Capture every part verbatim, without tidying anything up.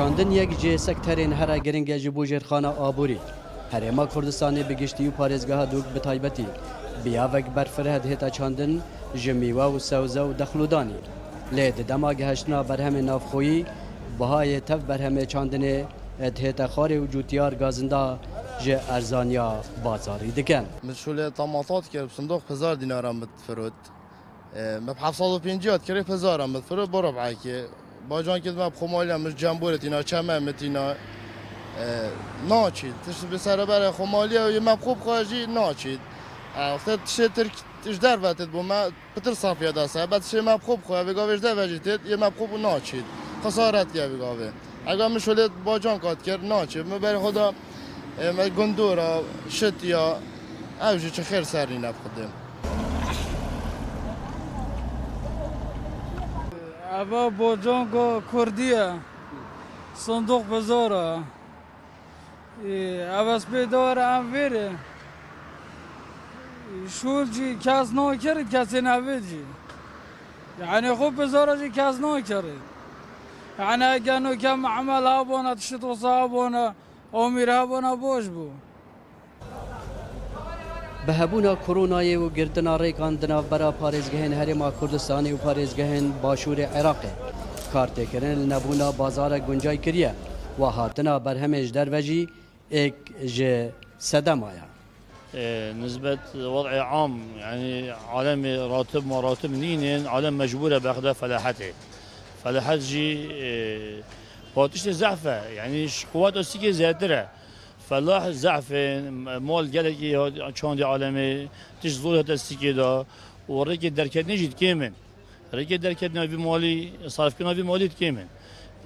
Çandin yek ji sekterên here giring e ji bo jêrxana aborî. Herêma Kurdistanê bi giştî û parêzgeha Dûk bi taybetî, biyavek berfireh dihête çandin, ji mîwe û sewze û dexlûdanî. Lê di dema giheştina berhemên navxweyî, bihayê tev berhemê çandinê dihête xwarê û cûtiyar gazinda ji erzaniya bazarî dikin. Min şûlê tamata dikir, bi sindoq hezar dînaran min difirot. E, me bi heft sed û pêncî hat kirê hezar an min difirot bo reb'ekê. Bacan kê me bi xwe maliya min ji cemborê tîna, çeme min tîna. E, naçît. Tişt bi sereberê xwe maliya yê me bi xwe bi xwe jî naçît. E, wextê tiştê Tirk ji derve têt bo me, pitir safiya dest e. Be tiştê me bi xwe bi xwe, vê gavê ji derve jî têt, yê me bi xwe bi naçît. Xesaret ye vê gavê. Ega min şolê bacan kat kir, naçît. Min berê xwe da, e, me gundora, şitiya, ew jî çi xêr ser nîne bi Xwedê. Eva bojongo Kurdî ye. Sindoq bi zor e. Ê, ev ez pê dawar em vêrê. Şûl jî kes nakirin, kesên evê jî. Yani xwe bi zor e jî kes nakirin. Yani eger no kem emel hebûna, tişt wisa hebûna, omîr hebûna boş bû. Bi hebûna koronayê û girtina rêkan di navbera parêzgehên Herêma Kurdistanê û parêzgehên Başûrê Iraqê, kartêkirin li nebûna bazarek guncay kiriye, wa hatina berhemên ji derve jî êk ji sedema ye. E, nisbet wed'ê am, yani alemê ratib maratib nînin, alem mecbûr e bexda felahetê. Felahet jî, e, ba tiştê zehf e, yani ji quweta sîkê zêdetir e. Felah zehf e, mal gelekî hat-, çandî alemê, tişt zor hate sîkê de û rêkê derketinê jî dikêm in. Rêkê derketina vî malî, sarfkirina vî malî dikêm in.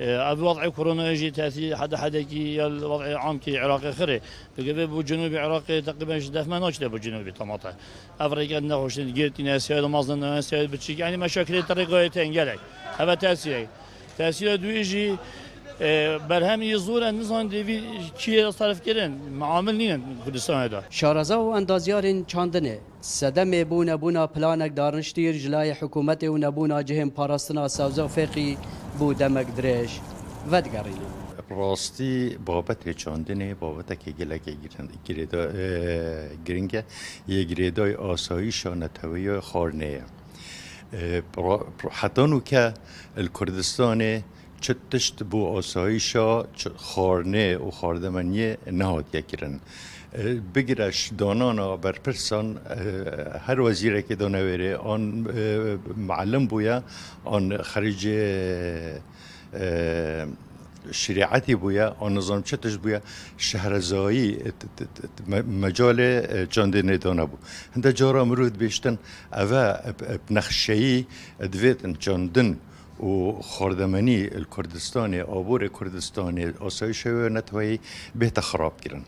E, ev wed'ê koronayê jî tesîr hede hedekî ya li wed'ê amkî Iraqê xirê. Bigeve bo cenûbê Iraqê teqrîben ji def me naçite bo cenûbê tamate. Ev rêke nexweşin girtîne, seyad mezin, seyad biçîk. Yani meşakilê te rêkayê te gelek. Eve tesîrek. Tesîra duyê jî, e, berhemî zor e, nizan dê vî kiyê de sarf kirin. Meamil nînin Kurdistanê de. Şareza û endazyarên çandinê sedemê bo nebûna planek dariniştîr ji layê hikûmetê û nebûna cihên parastina sewze û fêqî bo demek dirêj vedigerînin. Rastî babetê çandinê babetekê gelekê girin-, girêda-, e, giring e. Yê girêdayî asayîşa neteweyî xwarinê ye. E, ra-, heta nûke li Kurdistanê çi tişt bo asayîşa çi xwarinê û xwardemeniyê nehatiye kirin. E, bigire ji danana berpirsan, e, her wezîrekê danewêrê an, e, muallim bûye, an xerîcê, e, şerîetî bûye, an nizam çi tişt bûye, şehrezayî, e, t-, t-, t-, me-, mecalê, e, çandê nêdana bû. Hinde cara mirov dibêjtin, eve, e, e, nexşeyî, e, divêtin çandin û xwardemenî li Kurdistanê, aborê Kurdistanê, asayîşê wê neteweyî bête xirabkirin.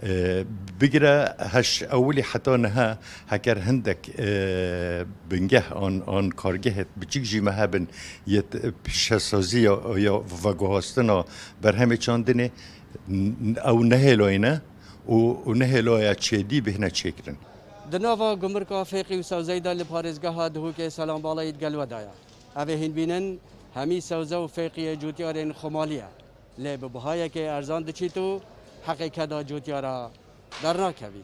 E, bigire heş ewilî heta niha heker hindek, e, bingeh an, an kargehê biçîk jî me hebin yê t-, pîşesazî ya, ya veguhastina berhemê çandinê n-, ew nehêlayne û, û nehêlaya çêdî bihne çêkirin. Di nava gumirka Fêqî û Sewzeyî de li parêzgeha Dihokê Selambalayî di gelwe de ye. Evê hîn bînin, hemî sewze û fêqiyê cotyarên xwemalî ye. Lê bi bihayekê erzan diçît û heqê keda cotyara dernakevî.